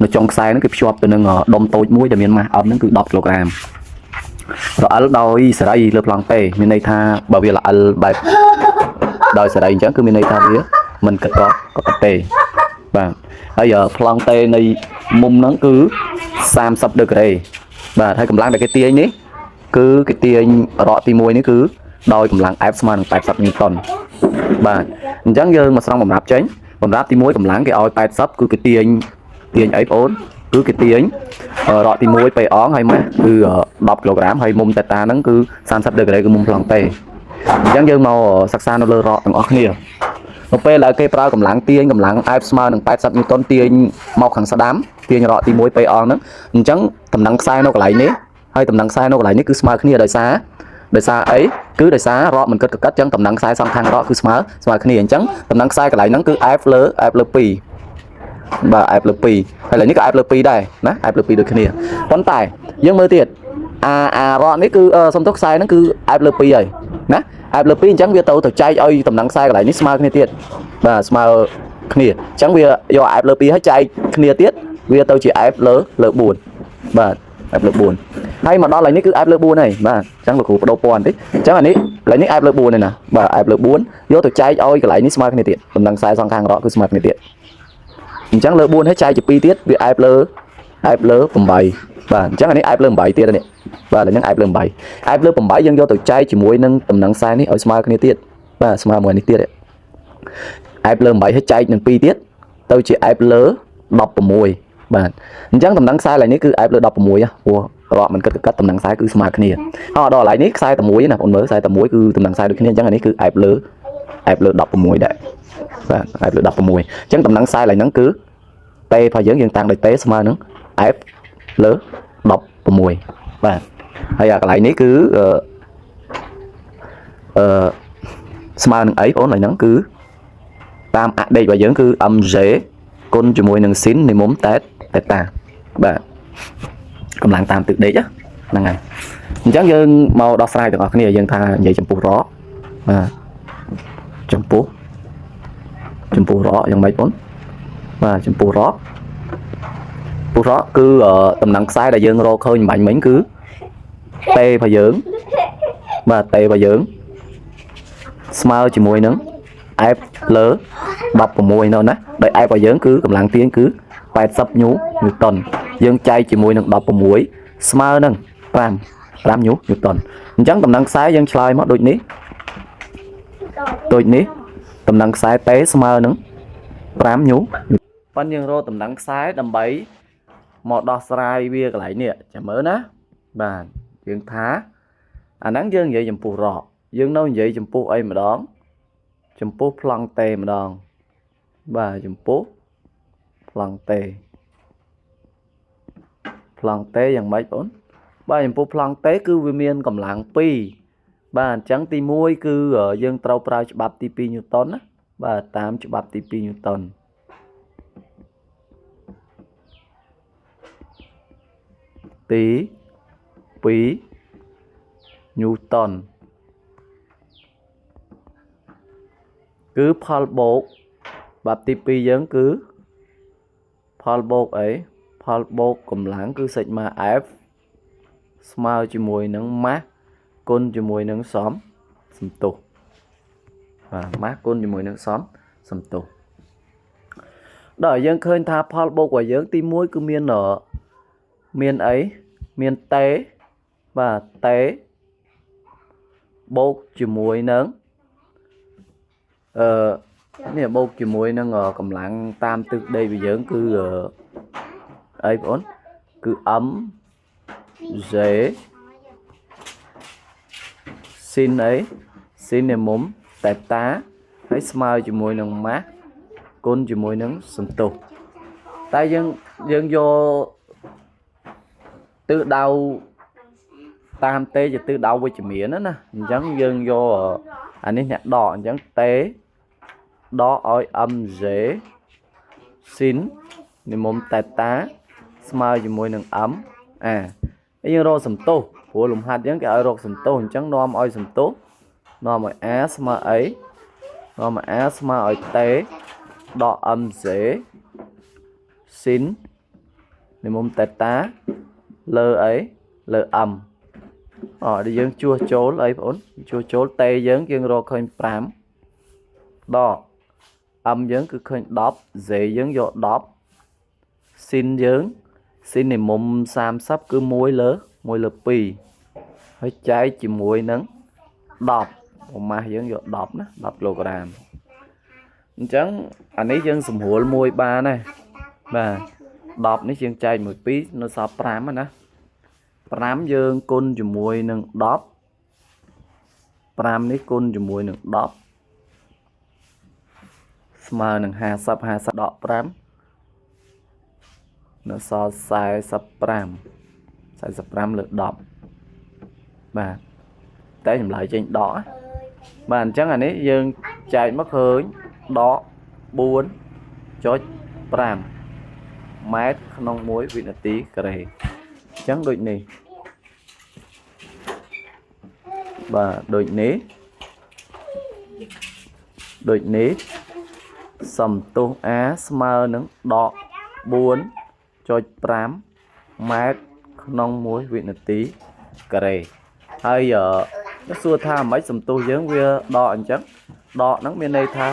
នៅចុងខ្សែហ្នឹងគឺភ្ជាប់ទៅនឹងដុំតូចមួយដែលមានម៉ាស់ M ហ្នឹងគឺ10គីឡូក្រាមរអិលដោយសេរីលើប្លង់តេមានន័យថាបើវារអិលបែបដោយសេរីអញ្ចឹងគឺមានន័យថាវាមិនកកកកទេបាទហើយប្លង់តេនៃមុំហ្នឹងគឺ30ដឺក្រេបាទហើយកម្លាំងដែលគេទាញនេះគឺគេទាញរកទី1នេះគឺដោយកម្លាំង F ស្មើនឹង80ញូតុនបាទអញ្ចឹងយើងមកស្រង់បំរាប់ចេញបំរាប់ទី1កម្លាំងគេឲ្យ80គឺគេទាញទាញអីបងអូនគឺគេទាញរកទី1ពេអងហើយម៉ាស់គឺ10គីឡូក្រាមហើយមុំតេតាហ្នឹងគឺ30ដឺក្រេគឺមុំប្លង់តេអញ្ចឹងយើងមកសិក្សានៅលើរកទាំងអស់គ្នានៅពេលដែលគេប្រើកម្លាំងទាញកម្លាំង F ស្មើនឹង80ញូតុនទាញមកខាងស្ដាំទាញរកទី1ពេអងហ្នឹងអញ្ចឹងតំណែងខ្សែនៅកន្លែងនេះហើយតំណែងខ្សែនៅកន្លែងនេះគឺស្មើគ្នាដោយសារអីគឺដោយសាររកមិនគិតកកិតអញ្ចឹងតំណែងខ្សែសងខាងរកគឺស្មើស្មើគ្នាអញ្ចឹងតំណែងខ្សែកន្លែងហ្នឹងគឺ F លើ F លើ2បាទ F លើ2ហើយឥឡូវនេះក៏ F លើ2ដែរណា F លើ2ដូចគ្នាប៉ុន្តែយើងមើលទៀតអាអារកនេះគឺសំទុះខ្សែហ្នឹងគឺ F លើ2ហើយណា F លើ2អញ្ចឹងវាទៅទៅចែកឲ្យតំណែងខ្សែកន្លែងនេះស្មើគ្នាទៀតបាទស្មើគ្នាអញ្ចឹងវាយក F លើ2ហើយចែកគ្នាទៀតវាទៅជា F លើលើ4បាទ F លើ4ហើយមកដល់កន្លែងនេះគឺ F លើ4ហើយបាទអញ្ចឹងលោកគ្រូបដូរពណ៌បន្តិចអញ្ចឹងអានេះកន្លែងនេះ F លើ4ហើយណាបាទ F លើ4យកទៅចែកឲ្យកន្លែងនេះស្មើគ្នាទៀតតំណែងខ្សែសងខាងរកគឺស្មើគ្នាទៀតអញ្ចឹងលើ4ហើយចែកជា2ទៀតវា F លើ F លើ8បាទអញ្ចឹងអានេះ F លើ8ទៀតនេះបាទអានេះ F លើ8 F លើ8យើងយកទៅចែកជាមួយនឹងតំណែងខ្សែនេះឲ្យស្មើគ្នាទៀតបាទស្មើមួយនេះទៀត F លើ8ហើយចែកនឹង2ទៀតទៅជា F លើ16បាទអញ្ចឹងតំណែងខ្សែឡើយនេះគឺ F លើ16ព្រោះរកមិនគិតកកាត់តំណែងខ្សែគឺស្មើគ្នាហើយដល់កន្លែងនេះខ្សែតែមួយណាបងមើលខ្សែតែមួយគឺតំណែងខ្សែដូចគ្នាអញ្ចឹងអានេះគឺ F លើ F លើ16ដែរបាទ F លើ16អញ្ចឹងតំណែងខ្សែឡើយហ្នឹងគឺ T របស់យើងយើងតាំងដោយ T ស្មើនឹង F លើ16បាទហើយអាកន្លែងនេះគឺអឺអឺស្មើនឹងអីបងឡើយហ្នឹងគឺតាមអដេករបស់យើងគឺ mg គុណជាមួយនឹង sin នៃមុំតេតេតាបាទកម្លាំងតាមទិសដេកហ្នឹងហើយអញ្ចឹងយើងមកដោះស្រាយទាំងអស់គ្នាយើងថានិយាយចំពោះរកបាទចំពោះចំពោះរកយ៉ាងម៉េចបងបាទចំពោះរកពោះរកគឺតំណែងខ្សែដែលយើងរកឃើញបាញ់មិញគឺ T របស់យើងបាទ T របស់យើងស្មើជាមួយនឹង F លើ16នោះណាដោយ F របស់យើងគឺកម្លាំងទាញគឺ80ញូតុនយើងចែកជាមួយនឹង16ស្មើនឹង5ញូតុនអញ្ចឹងតំណែងខ្សែយើងឆ្លើយមកដូចនេះដូចនេះតំណែងខ្សែ T ស្មើនឹង5ញូប៉ុន្តែយើងរកតំណែងខ្សែដើម្បីមកដោះស្រាយវាកន្លែងនេះចាំមើលណាបាទយើងថាអាហ្នឹងយើងនិយាយចំពោះរកយើងនៅនិយាយចំពោះអីម្ដងចំពោះប្លង់តេម្ដងបាទចំពោះប្លង់តេប្លង់តេយ៉ាងម៉េចបងបាទចំពោះប្លង់តេគឺវាមានកម្លាំង2បាទអញ្ចឹងទី1គឺយើងត្រូវប្រើច្បាប់ទី2ញូតុនណាបាទតាមច្បាប់ទី2ញូតុនទី2ញូតុនគឺផលបូកបាប់ទី2យើងគឺផលបូកអីផលបូកកម្លាំងគឺសិច្មា F ស្មើជាមួយនឹងម៉ាស់គុណជាមួយនឹងសំសន្ទុះបាទម៉ាស់គុណជាមួយនឹងសំសន្ទុះដល់យើងឃើញថាផលបូករបស់យើងទី1គឺមានមានអីមានតេបាទតេបូកជាមួយនឹងនេះបូកជាមួយនឹងកម្លាំងតាមទិសដេករបស់យើងគឺអីបងគឺ M J sin អី sin នៃមុំតេតាហើយស្មើជាមួយនឹងម៉ាស់គុណជាមួយនឹងសន្ទុះតែយើងយកទិសដៅតាមតេជាទិសដៅវិជ្ជមានណាអញ្ចឹងយើងយកអានេះអ្នកដកអញ្ចឹងតេដកឲ្យ mj sin នៃមុំតេតាស្មើជាមួយនឹង m អាហើយយើងរកសន្ទុះព្រោះលំហាត់យើងគេឲ្យរកសន្ទុះអញ្ចឹងនាំឲ្យសន្ទុះនាំឲ្យ a ស្មើអីនាំឲ្យ a ស្មើឲ្យតេដក mj sin នៃមុំតេតាលើអីលើ m អដែលយើងជួសចូលអីបងអូនជួសចូលតេយើងយើងរកឃើញ5ដក m យើងគឺឃើញ10 z យើងយក10 sin យើង sin នៃមុំ30គឺ1លើ1លើ2ហើយចែកជាមួយនឹង10ប្រមាសយើងយក10ណា10គីឡូក្រាមអញ្ចឹងអានេះយើងសម្រួលមួយបានណាបាទ10នេះយើងចែកមួយ2នៅសល់5ណា5យើងគុណជាមួយនឹង10 5នេះគុណជាមួយនឹង10ស្មើនឹង50 50ដក5នៅសល់45 45លើ10បាទតែចម្លើយចេញដកបាទអញ្ចឹងអានេះយើងចែកមកឃើញដក4.5ម៉ែត្រក្នុង1វិនាទីការ៉េអញ្ចឹងដូចនេះបាទដូចនេះដូចនេះសំទុះ A ស្មើនឹងដក4.5ម៉ែត្រក្នុង1វិនាទីការ៉េហើយសួរថាម៉េចសំទុះយើងវាដកអញ្ចឹងដកហ្នឹងមានន័យថា